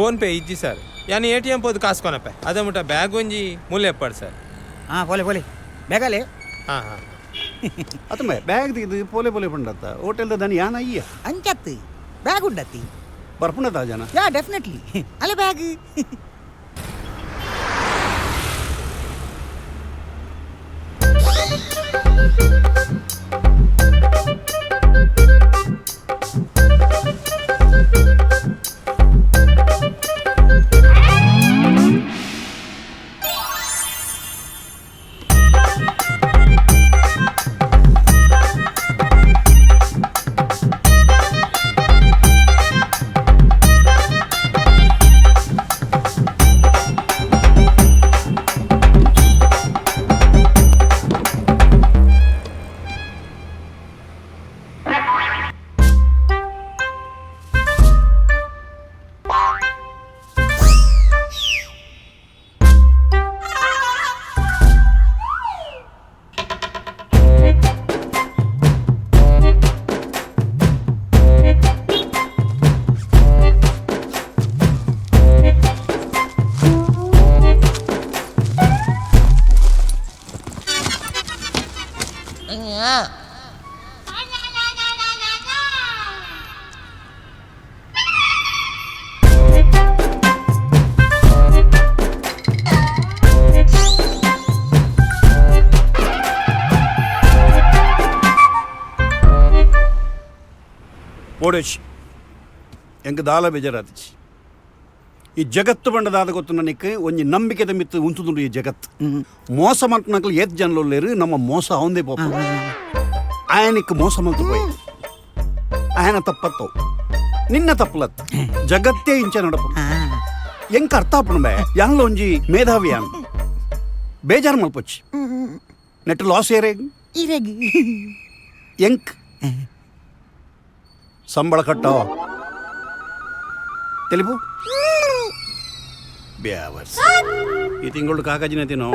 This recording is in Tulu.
Phone pay ಇಜ್ಜಿ ಸರ್. ಯಾನ್ ಎಟಿಎಂ ಪೋದು ಕಾಸು ಕೊನಪೆ. ಅದ ಮುಟ್ಟ ಬ್ಯಾಗ್ ಒಂಜಿ ಮೂಲೆ ಎಪ್ಪಾಡು ಸರ್. ಹಾ, ಪೋಲೆ ಪೋಲೆ ಬೇಗಲೆ. ಹಾ ಹಾ. ಅತ್ತಮ್ಮ ಬ್ಯಾಗ್ ತೆಗೆದು ಪೋಲೆ ಪೋಲೆ ಪಂಡತ್ತ ಹೋಟೆಲ್ದ ದನಿ ಯಾನ ಅಯ್ಯ. ಅಂಚತ್ತು ಬ್ಯಾಗ್ ಉಂಡತ್ತಿ. ಬರ್ಪುಣದ ಜನ. ಯಾ ಡೆಫಿನೆಟ್ಲಿ ಅಲ್ಲ ಬ್ಯಾಗ್. ಓಡೋಚಿ ಎಂಕ್ ದಾಲ ಬೇಜಾರಾತಿಚಿ. ಈ ಜಗತ್ತು ಬಂಡದಾದ ಗೊತ್ತು ನನಕ್ಕೆ ಒಂಜಿ ನಂಬಿಕೆದ ಮಿತ್ತು ಉಂತುದುಂಡು. ಈ ಜಗತ್ತು ಮೋಸ ಮಲ್ಪನಕ್ಲು ಏತ್ ಜನಲುಲ್ಲೇರು. ನಮ್ಮ ಮೋಸ ಅವಂದೇ ಪೋಪ. ಆಯನಕ್ಕೆ ಮೋಸ ಮಲ್ತು ಪೋಯ್ ಆಯನ ತಪ್ಪತ್ತವು, ನಿನ್ನ ತಪ್ಪಲತ್. ಜಗತ್ತೇ ಇಂಚ ನಡಪು. ಎಂಕ್ ಅರ್ಥ ಆಪುಂಡು ಬೇ. ಯಾನ್ಲ ಒಂಜಿ ಮೇಧಾವಿ ಯಾನ್. ಬೇಜಾರು ಮಲ್ಪೊಚ್ಚಿ. ನೆಟ್ ಲಾಸ್ ಏರೇ? ಇರೆಗ್. ಎಂಕ್ ಸಂಬಳ ಕಟ್ಟೋ తెలుపు ಬ್ಯಾವರ್ಸ್. ಈ ತಿಂಗಳು ಕಾಕಾಜಿನ ತಿನ್ನೋ.